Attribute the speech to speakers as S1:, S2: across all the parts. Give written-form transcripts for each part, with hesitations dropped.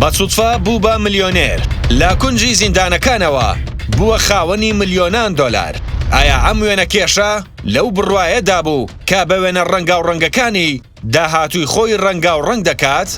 S1: بە سوتفە بوو بە ملیۆنێر، لە کونجی زیندانەکانەوە بووە خاوەنی ملیۆنان دۆلار. ئایا ئەم وێنەکێشە لەو بڕوایەدا بوو کە بە وێنە ڕەنگاوڕەنگەکانی داهاتووی خۆی ڕەنگاوڕەنگ دەکات؟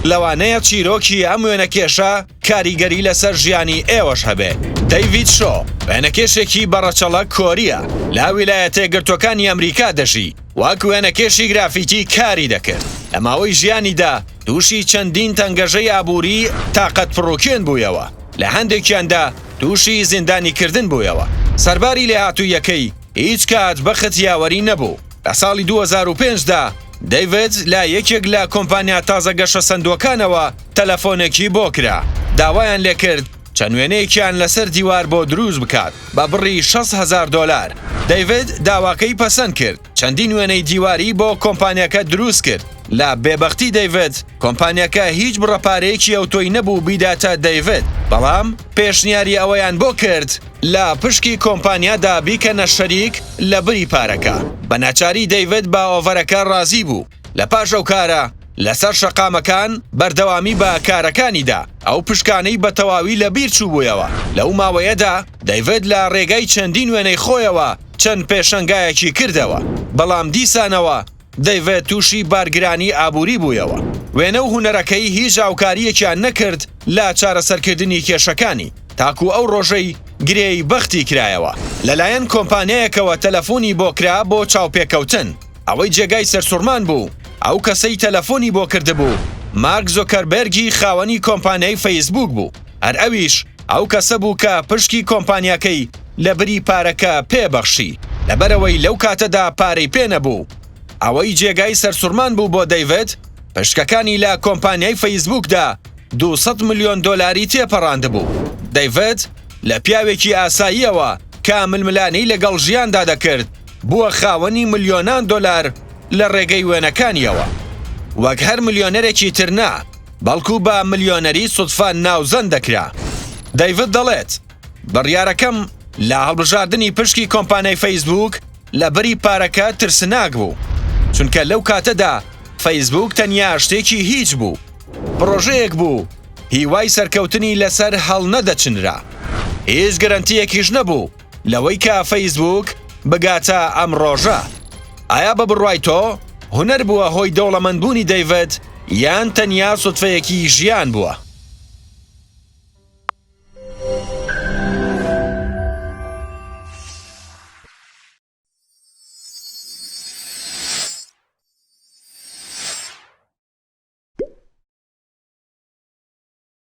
S1: لەوانەیە چیرۆکی ئەم وێنەکێشە کاریگەری لەسەر ژیانی ئێوەش هەبێ. دەیڤید شۆ، وێنەکێشێکی بە ڕەچەڵەک کۆرییە، لە ویلایەتەیەکگرتووەکانی ئەمریکا دەژی، وەک وێنەکێشی گرافیکی کاری دەکرد. لە ماوەی ژیانیدا تووشی چەندین تەنگەژەی ئابووری تاقەتپڕوکێن بوویەوە، لە هەندێکیاندا تووشی زیندانیکردن بوویەوە. سەرباری لێهاتووییەکەی، هیچ کات بەخت یاوەری نەبوو. لە ساڵی 2005 دا دەیڤد لە یەکێک لە کۆمپانیا تازە گەشەسەندووەکانەوە تەلەفۆنێکی بۆ کرا، داوایان لێکرد چەند وێنەیەکیان لەسەر دیوار بۆ دروست بکات بە بڕی 60 هەزار دۆلار. دەیڤد داواکەی پەسەند کرد، چەندین وێنەی دیواری بۆ کۆمپانیاکە دروست کرد. لە بێبەختی دەیڤد، کۆمپانیاکە هیچ بڕە پارەیەکی ئەوتۆی نەبوو بیداتە دەیڤد، بەڵام پێشنیاری ئەوەیان بۆ کرد لە پشکی کۆمپانیادا بیکەنە شەریک لە بری پارەکە. بە ناچاری دەیڤد بە ئۆفەرەکە ڕازی بوو. لە پاش ئەو کارە لەسەر شەقامەکان بەردەوامی بە کارەکانی دا، ئەو پشکانەی بە تەواوی لە بیر چووبوویەوە. لەو ماوەیەدا دەیڤد لە ڕێگای چەندین وێنەی خۆیەوە چەند پێشەنگایەکی کردەوە، بەڵام دیسانەوە دەیڤد تووشی بارگرانی ئابووری بوویەوە. وێنە و هونەرەکەی هیچ هاوکارییەکیان نەکرد لە چارەسەرکردنی کێشەکانی، تاکو ئەو ڕۆژەی گرێی بەختی کرایەوە. لەلایەن کۆمپانیایەکەوە تەلەفۆنی بۆ کرا بۆ چاوپێکەوتن. ئەوەی جێگای سەرسوڕمان بوو، ئەو کەسەی تەلەفۆنی بۆ کردبوو، مارک زۆکەربێرگی خاوەنی کۆمپانیای فەیسبووک بوو. هەر ئەویش ئەو کەسە بوو کە پشکی کۆمپانیاکەی لە بری پارەکە پێ بەخشی، لەبەرئەوەی لەو کاتەدا پارەی پێ نەبوو. ئەوەی جێگای سەرسوڕمان بوو بۆ دەیڤد، پشکەکانی لە کۆمپانیای فەیسبووکدا 200 ملیۆن دۆلاری تێپەڕاندبوو. دەیڤد لە پیاوێکی ئاساییەوە کە ململانێی لەگەڵ ژیاندا دەکرد، بووە خاوەنی ملیۆنان دۆلار لە ڕێگەی وێنەکانیەوە. وەک هەر ملیۆنەرێکی تر نا، بەڵکو بە ملیۆنەری سودفە ناوزەند دەکرا. دەیڤد دەڵێت، بڕیارەکەم لە هەڵبژاردنی پشکی کۆمپانیای فەیسبووک لە بری پارەکە ترسناک بوو، چونکە لەو کاتەدا فەیسبووک تەنیا شتێکی هیچ بوو، پڕۆژەیەک بوو هیوای سەرکەوتنی لەسەر هەڵنەدەچنرا. هیچ گرەنتییەکیش نەبوو لەوەی کە فەیسبووک بگاتە ئەم ڕۆژە. ئایا بە بڕوای تۆ هونەر بووە هۆی دەوڵەمەندبوونی دەیڤد یان تەنیا سوتفەیەکی ژیان بووە؟